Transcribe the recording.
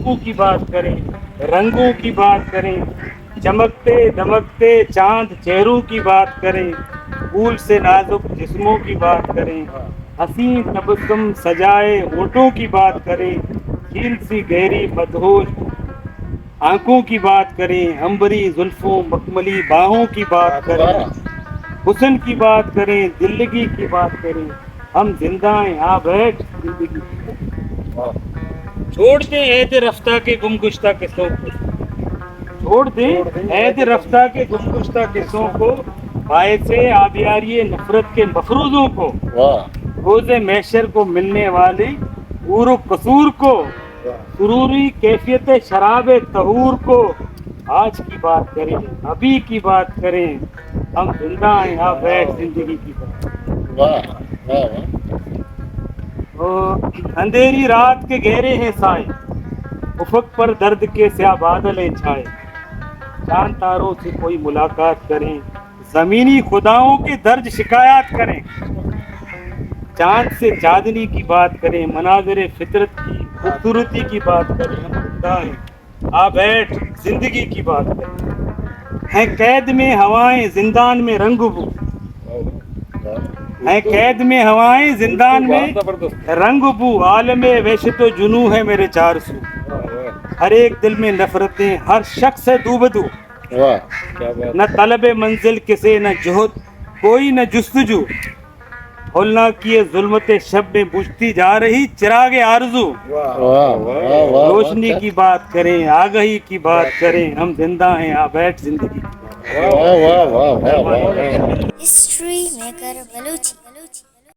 خوشبو کی بات کریں، رنگوں کی بات کریں، چمکتے دمکتے چاند چہروں کی بات کریں، پھول سے نازک جسموں کی بات کریں، حسین تبسم سجائے ہونٹوں کی بات کریں، جھیل سی گہری مدہوش آنکھوں کی بات کریں، عنبری زلفوں مخملی باہوں کی بات کریں، حسن کی بات کریں، زندگی کی بات کریں، ہم زندہ ہیں، آ بیٹھ زندگی کی بات کریں۔ چھوڑ دیں عید رفتہ کے گم گشتہ قصوں کو، چھوڑ دیں عید رفتہ کے گم گشتہ قصوں کو، باعث آبیاری نفرت کے مفروضوں کو، واہ۔ روز محشر کو ملنے والی حور و قصور کو، ضروری کیفیت شراب طہور کو، آج کی بات کریں، ابھی کی بات کریں، ہم زندہ ہیں، آ بیٹھ زندگی کی بات۔ واہ، واہ، واہ۔ او، اندھیری رات کے گہرے ہیں سائے، افق پر درد کے سیاہ بادل ہیں چھائے، چاند تاروں سے کوئی ملاقات کریں، زمینی خداؤں کے درد شکایات کریں، چاند سے چاندنی کی بات کریں، مناظر فطرت کی خوبصورتی کی بات کریں، ہم زندہ ہیں، آ بیٹھ زندگی کی بات کریں۔ ہیں قید میں ہوائیں، زندان میں رنگ بو، ہیں قید میں ہوائیں، زندان میں رنگ بو، عالم وحشت و جنوں ہے میرے چار سو، ہر ایک دل میں نفرتیں، ہر شخص ہے دو بدو، واہ۔ نہ طلب منزل کسے، نہ جہد کوئی، نہ جستجو، ہولناکی ظلمت شب میں بجھتی جا رہی چراغ آرزو۔ واہ، واہ، واہ، واہ، روشنی کی بات کریں، آگہی کی بات کریں، ہم زندہ ہیں، آ بیٹھ زندگی کی بات کریں۔ واہ، واہ، واہ، واہ، واہ۔ ہسٹری میکر بلوچی۔